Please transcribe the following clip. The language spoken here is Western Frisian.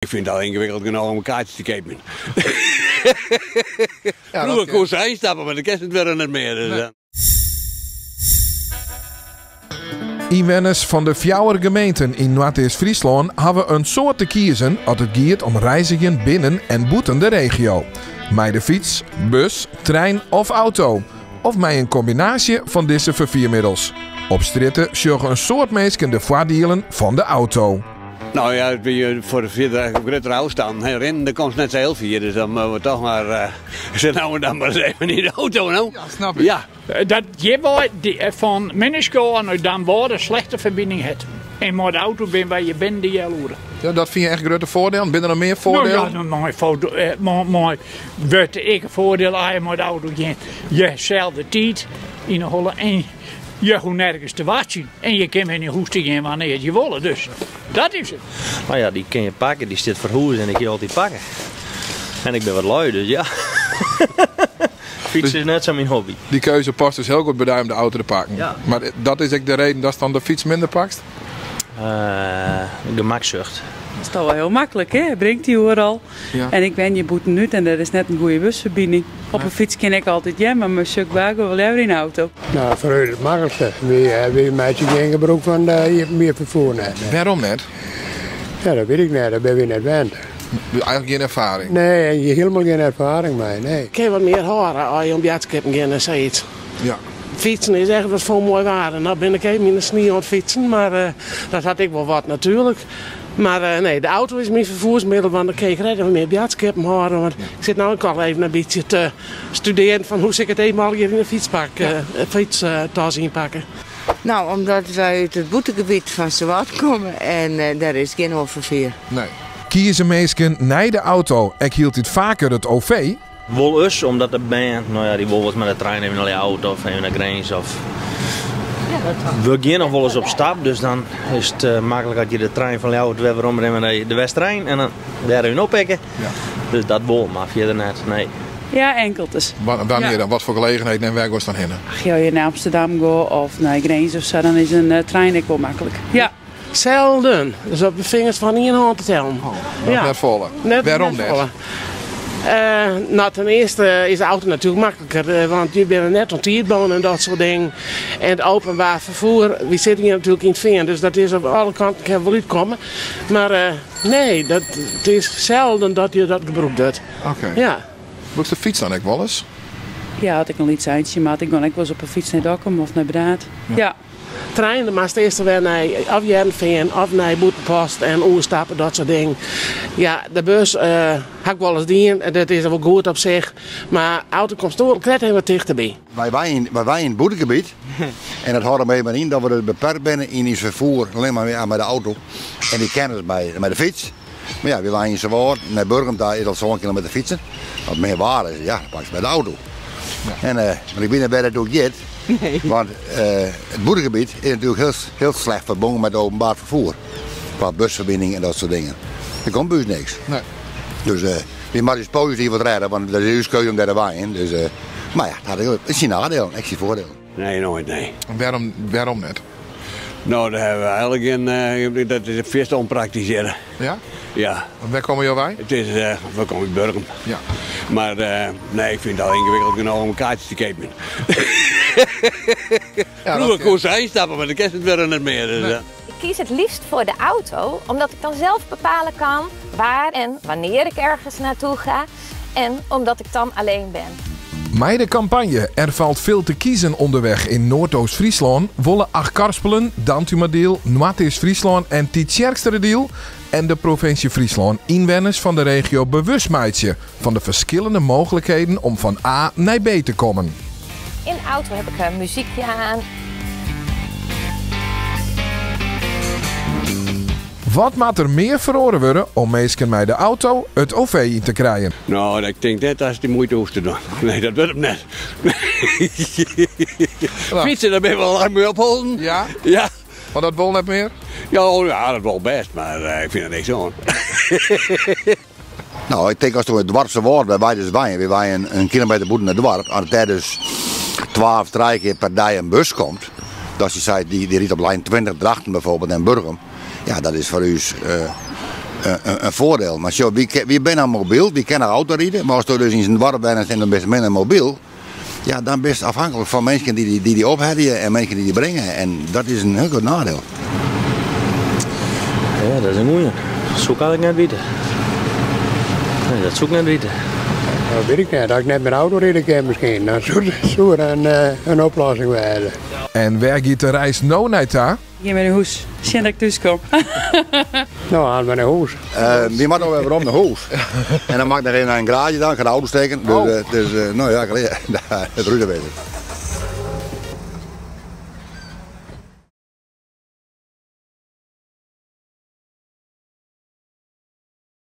Ik fyn it al yngewikkeld genôch om in kaartsje te keapjen. Froeger koest der ynstappe, mar dat kinst it net mear. Dus. Ynwenners fan de fjouwer gemeenten yn Noardeast-Fryslân hawwe in soad te kiezen as it giet om reizgjen binnen en bûten de regio. Mei de fyts, bus, trein of auto. Of mei in kombinaasje fan dizze ferfiermiddels. Op strjitte sjogge in soad minsken de foardielen fan de auto. No ja, it wie foar de fierder gruttere ôfstannen. Hè, rinnen, dêr komst net sa hiel fier, dus dan moatte we toch mar uh, se nou en dan mar ris even yn de auto, no. Ja, snap ik. Ja. Dat hjirwei fan Minnertsgea nei Damwâld in slechte ferbining hat. En mei de auto binne wy hjir binnen de healoere. Ja, dat fine je echt grutte foardielen? Binne der noch mear foardielen? No ja, mei foto, mei, mei wurdt ek in foardiel as je mei de auto gean. Je selde tiid yn 'e holle en je hoege nergens te wachtsjen. En je kinne wer nei hûs te gean wannear't je wolle. Dus dat is it. No ja, dy kin je pakke, dy stiet foar hûs en dy kin je altyd pakke. En ik bin wat lui, dus ja. Fytsen is net sa myn hobby. Dy keuze past dus hiel goed by dy om de auto te pakken. Ja. Mar dat is ek de reden datst dan de fyts minder pakst? Uh, gemaksucht. Dat is toch wel hiel maklik, hè? Bringt dy oeral. Ja. En ik wenje bûtenút en der is net in goede busferbining. Op 'e fyts kin ik altyd hear, mar mei sok waar wol leaver yn 'e auto. No, foar ús it maklikste. Wy, wy meitsje gjin gebrûk fan iepenbier ferfier net. Wêrom net? Ja, dat wit ik net, dat binne wy net wend. Dus eigentlik gjin erfaring? Nee, hielendal gjin erfaring mei, nee. Kin wat mear hâlde as je om boadskippen gean en sayts. Ja. Fytsen is echt wat foar moai waar. En no bin ik even yn de snie oan it fytsen, mar uh, dat hat ek wol wat natuerlik. Mar uh, nee, de auto is myn ferfoersmiddel, want dan kin ik krekt even mear boadskippen hâlde. Want ik sit no ek al even in bytsje te studearjen fan hoe sil ik it even allegear yn de fytspak, uh, fytstas ynpakke. No, omdat wy út it bûtengebiet fan Suwâld komme en dêr is gjin oar ferfier. Nee. Kieze minsken nei de auto ek hieltyd faker it OV? Wol us, omdat de bern, no ja, dy wol wolris mei de trein even nei Ljouwert of even nei Grins of we gean noch wolris op stap, dus dan is it eh, maklik as je de trein fan Ljouwert wer werom rinne nei de Westerein en dan dêr even oppikke. Ja. Dus dat wol, mar fierder net, nee. Ja, inkeld ris. Wannear dan? Wat foar gelegenheden en wêr goest dan hinne? As je nei Amsterdam gean of nei Grins of sa, dan is in eh, trein ek wol maklik. Ja. Zelden. Dus op de fingers fan ien hân te tellen. Oh, ja. Net folle. Net, Wêrom net? Folle. Uh, no, ten earste is de auto natuerlik makliker, eh, want je binne net oan tiid bûn en dat soart dingen. En it openbaar ferfier, wy sitte hjir natuerlik yn it fean, dus dat is op alle kanten kin wol útkomme. Mar uh, nee, dat, it is zelden dat je dat gebrûk docht. Oké. Ja. Brûkst de fyts dan ek wolris? Ja, as ik in lyts eintsje moat, ik gean ek wolris op 'e fyts nei Dokkum of nei Burdaard. Ja. Trein, dan moatst earst wer nei of Hearrenfean of nei Bûtenpost en oerstappe, dat soart dingen. Ja, de bus uh, ha ik wolris dien en dat is wol goed op sich. Mar auto komst oeral krekt even wat tichterby. Wy wenje, wy wenje yn it bûtengebiet en dat hâldt him even yn dat we dus beperkt binne yn ús ferfoer, allinne mar mei de auto en wy kinne dus mei, mei de fyts. Mar ja, wy wenje yn Suwâld, nei Burgum ta is al sân kilometer fytsen. As it min waar is, ja, dan pakst mei de auto. En, uh, mar ik wit net wêr't it oer giet, want uh, it bûtengebiet is natuerlik hiel, hiel slecht ferbûn mei it openbaar ferfoer. Kwa busferbining en dat soart dingen. Der komt by ús niks. Nee. Dus uh, wy moatte ús posityf wat rêde, want dat is ús keuze om dêr te wenjen. Dus, uh, mar ja, dat hat ek syn nadielen, ek syn foardielen. Nee, noait, nee. Wêrom, wêrom net? No, dêr hawwe we eigentlik gjin, eh, dat is fierste ûnpraktysk hjir. Ja? Ja. Want wêr komme jo wei? It is, eh, we komme út Burgum. Ja. Mar eh, nee, ik fyn it al yngewikkeld genôch om in kaartsje te keapjen. Ja, Froeger dat koest ynstappe, mar dat kinst it wer net mear. Dus, Nee. Ik kies het liefst voor de auto, omdat ik dan zelf bepalen kan waar en wanneer ik ergens naartoe ga en omdat ik dan alleen ben. Mei de kampanje Er valt veel te kiezen onderweg in Noardoost-Fryslân wolle Achtkarspelen, Dantumadiel, Noardeast-Fryslân en Tytsjerksteradiel en de provinsje Fryslân ynwenners fan de regio bewust meitsje fan de ferskillende mooglikheden om fan A nei B te kommen. In de auto heb ik een muziekje aan. Wat moat der mear feroare wurde om minsken mei de auto it OV yn te krijen? No, ik tink net datst dy muoite hoechst te dwaan. Nee, dat wurdt him net. Fytsen, dêr binne we al lang mei opholden. Ja? Ja. Want dat wol net mear? Ja, oh, ja, dat wol bêst, mar eh, ik fyn der niks oan. No, ik tink ast oer it doarp Suwâld, wêr wy dus wenje, wy wenje in kilometer bûten it doarp, as dêr dus twa of trije kear per dei in bus komt, dat je seit, dy, dy rydt op lijn 20 Drachten bijvoorbeeld en Burgum, ja, dat is foar ús uh, in voordeel. Mar sjoch, wy, wy binne mobyl, wy kinne auto ride, mar asto dus yn in doarp wennest en dan bist minder mobyl, ja, dan bist afhankelijk fan minsken dy't dy, dy ophelje en minsken dy't dy bringe. En dat is in hiel grut neidiel. Ja, dat is in goeie. Dat soe ik eigentlik net witte. Nee, dat soe ik net witte. Dat wit ik net. As ik net mear auto ride kin miskien, dan soe soe der in, eh, in oplossing wêze. En wêr giet de reis no nei ta? Gean wer nei hûs. Sjen dat ik thús kom. No, aan wer nei hûs. Uh, wy moatte alwer werom nei hûs. En dan moat ik noch even nei in garaazje dan, ik ha de auto steken. Dus, oh. dus uh, no ja, it rúde wêze.